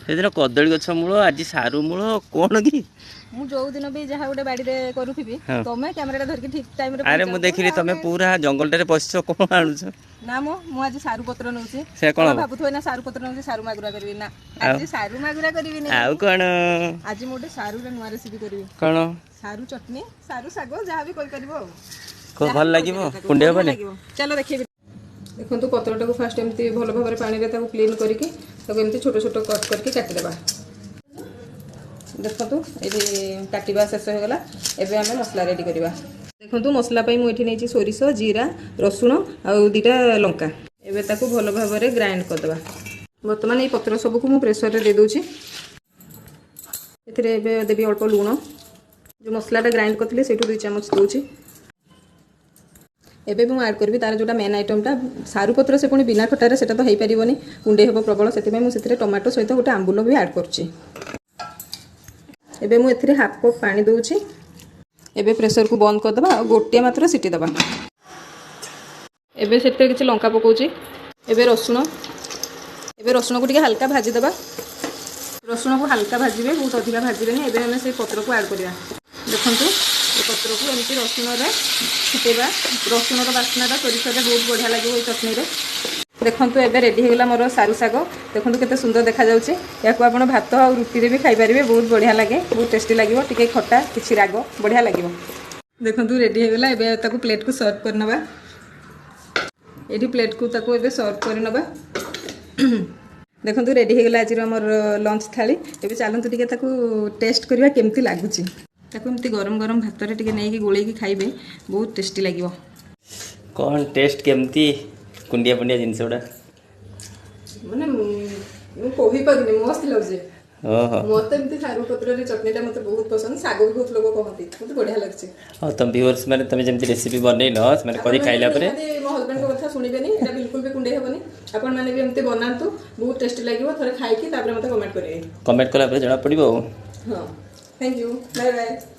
ସେଦିନ କଦଳୀ ଗଛ ମୂଳ, ଆଜି ସାରୁ ମୂଳ, କଣ କି? ମୁଁ ଯୋଉ ଦିନ ବି ଯାହା ଗୋଟେ ବାଡ଼ିରେ କରୁଥିବି, ତମେ କ୍ୟାମେରାଟା ଧରିକି ଠିକ ଟାଇମରେ। ଆରେ ମୁଁ ଦେଖିଲି ତମେ ପୁରା ଜଙ୍ଗଲଟାରେ ପଶିଛ, କଣ ଆଣୁଛ? ନା ମୁଁ ଆଜି ସାରୁ ପତ୍ର ନଉଛି। ସେ କଣ ଭାବୁଥିବ ନା ସାରୁ ପତ୍ର ନଉଛି, ସାରୁ ମାଗୁରା କରିବି? ନା, ଆଜି ସାରୁ ମାଗୁରା କରିବିନି। ଆଉ କଣ? ଆଜି ମୁଁ ଗୋଟେ ସାରୁରେ ନୂଆ ରେସିପି କରିବି। କଣ? ସାରୁ ଚଟନି, ସାରୁ ଶାଗ, ଯାହା ବି କହିପାରିବ। ଆଉ ଭଲ ଲାଗିବ? କୁଣ୍ଡେଇ ହବନି? ଚାଲ ଦେଖେଇବି। ଦେଖନ୍ତୁ, ପତ୍ରଟାକୁ ଫାଷ୍ଟ ଏମିତି ଭଲ ଭାବରେ ପାଣିରେ ତାକୁ କ୍ଲିନ୍ କରିକି ତାକୁ ଏମିତି ଛୋଟ ଛୋଟ କଟ୍ କରିକି କାଟିଦେବା। ଦେଖନ୍ତୁ, ଏଠି କାଟିବା ଶେଷ ହୋଇଗଲା। ଏବେ ଆମେ ମସଲା ରେଡ଼ି କରିବା। ଦେଖନ୍ତୁ, ମସଲା ପାଇଁ ମୁଁ ଏଠି ନେଇଛି ସୋରିଷ, ଜିରା, ରସୁଣ ଆଉ 2ଟା ଲଙ୍କା। ଏବେ ତାକୁ ଭଲ ଭାବରେ ଗ୍ରାଇଣ୍ଡ କରିଦେବା। ବର୍ତ୍ତମାନ ଏଇ ପତ୍ର ସବୁକୁ ମୁଁ ପ୍ରେସରରେ ଦେଇଦେଉଛି। ଏଥିରେ ଏବେ ଦେବି ଅଳ୍ପ ଲୁଣ। ଯେଉଁ ମସଲାଟା ଗ୍ରାଇଣ୍ଡ କରିଥିଲି, ସେଇଠୁ 2 ଚାମଚ ଦେଉଛି। ଏବେ ମୁଁ ଆଡ଼୍ କରିବି ତାର ଯେଉଁଟା ମେନ୍ ଆଇଟମ୍ଟା, ସାରୁ ପତ୍ର। ସେ ପୁଣି ବିନା ଖଟାରେ ସେଟା ତ ହେଇପାରିବନି, କୁଣ୍ଡେଇ ହେବ ପ୍ରବଳ। ସେଥିପାଇଁ ମୁଁ ସେଥିରେ ଟମାଟୋ ସହିତ ଗୋଟେ ଆମ୍ବୁଲ ବି ଆଡ଼୍ କରୁଛି। ଏବେ ମୁଁ ଏଥିରେ ହାଫ୍ କପ୍ ପାଣି ଦେଉଛି। ଏବେ ପ୍ରେସରକୁ ବନ୍ଦ କରିଦେବା ଆଉ ଗୋଟିଏ ମାତ୍ର ସିଟି ଦେବା। ଏବେ ସେଥିରେ କିଛି ଲଙ୍କା ପକାଉଛି। ଏବେ ରସୁଣ, ଏବେ ରସୁଣକୁ ଟିକେ ହାଲକା ଭାଜିଦେବା। ରସୁଣକୁ ହାଲକା ଭାଜିବେ, ବହୁତ ଅଧିକା ଭାଜିବେନି। ଏବେ ଆମେ ସେଇ ପତ୍ରକୁ ଆଡ଼୍ କରିବା। ଦେଖନ୍ତୁ, ଏ ପତ୍ରକୁ ଏମିତି ରସୁଣରେ ଫୁଟେଇବା। ରସୁଣର ବାସ୍ନାଟା ସୋରିଷରେ ବହୁତ ବଢ଼ିଆ ଲାଗିବ ଏଇ ଚଟଣିରେ। ଦେଖନ୍ତୁ, ଏବେ ରେଡ଼ି ହେଇଗଲା ମୋର ସାରୁ ଶାଗ। ଦେଖନ୍ତୁ କେତେ ସୁନ୍ଦର ଦେଖାଯାଉଛି। ଏହାକୁ ଆପଣ ଭାତ ଆଉ ରୁଟିରେ ବି ଖାଇପାରିବେ। ବହୁତ ବଢ଼ିଆ ଲାଗେ, ବହୁତ ଟେଷ୍ଟି ଲାଗିବ। ଟିକେ ଖଟା, କିଛି ରାଗ, ବଢ଼ିଆ ଲାଗିବ। ଦେଖନ୍ତୁ, ରେଡ଼ି ହେଇଗଲା। ଏବେ ତାକୁ ପ୍ଲେଟ୍କୁ ସର୍ଭ କରିନେବା। ଏଇଠି ପ୍ଲେଟ୍କୁ ତାକୁ ଏବେ ସର୍ଭ କରିନେବା। ଦେଖନ୍ତୁ, ରେଡ଼ି ହେଇଗଲା ଆଜିର ଆମର ଲଞ୍ଚ ଥାଳି। ଏବେ ଚାଲନ୍ତୁ ଟିକେ ତାକୁ ଟେଷ୍ଟ କରିବା, କେମିତି ଲାଗୁଛି। ତାକୁ ଏମିତି ଗରମ ଗରମ ଭାତରେ ଟିକେ ନେଇକି ଗୋଳେଇକି ଖାଇବେ, ବହୁତ ଟେଷ୍ଟି ଲାଗିବ। କଣ ଟେଷ୍ଟ କେମିତି? କୁଣ୍ଡିଆ ଫୁଣ୍ଡିଆ ଜିନିଷ ଗୁଡ଼ା। ମାନେ ମୁଁ କହିପାରୁନି, ମସ୍ତ ଲାଗୁଛି। ମତେ ଏମିତି ସାରୁ ପତ୍ରରେ ଚଟଣିଟା ମତେ ବହୁତ ପସନ୍ଦ। ଶାଗ ବି ବହୁତ ଲୋକ କହନ୍ତି, ମତେ ବଢିଆ ଲାଗୁଛି। ହଁ, ତମ ଭିଉଅର୍ସ ମାନେ ତମେ ଯେମିତି ରେସିପି ବନେଇଲ, ସେମାନେ କରି ଖାଇଲା ପରେ ମୋ ହଜବେଣ୍ଡଙ୍କ କଥା ଶୁଣିବେନି, ଏଇଟା ବିଲକୁଲ ବି କୁଣ୍ଡେଇ ହେବନି। ଆପଣମାନେ ବି ଏମିତି ବନାନ୍ତୁ, ବହୁତ ଟେଷ୍ଟି ଲାଗିବ। ଥରେ ଖାଇକି ତାପରେ ମତେ କମେଣ୍ଟ କରିବେ। କମେଣ୍ଟ କଲା ପରେ ଜଣା ପଡ଼ିବ ଆଉ। ହଁ, thank you, bye bye.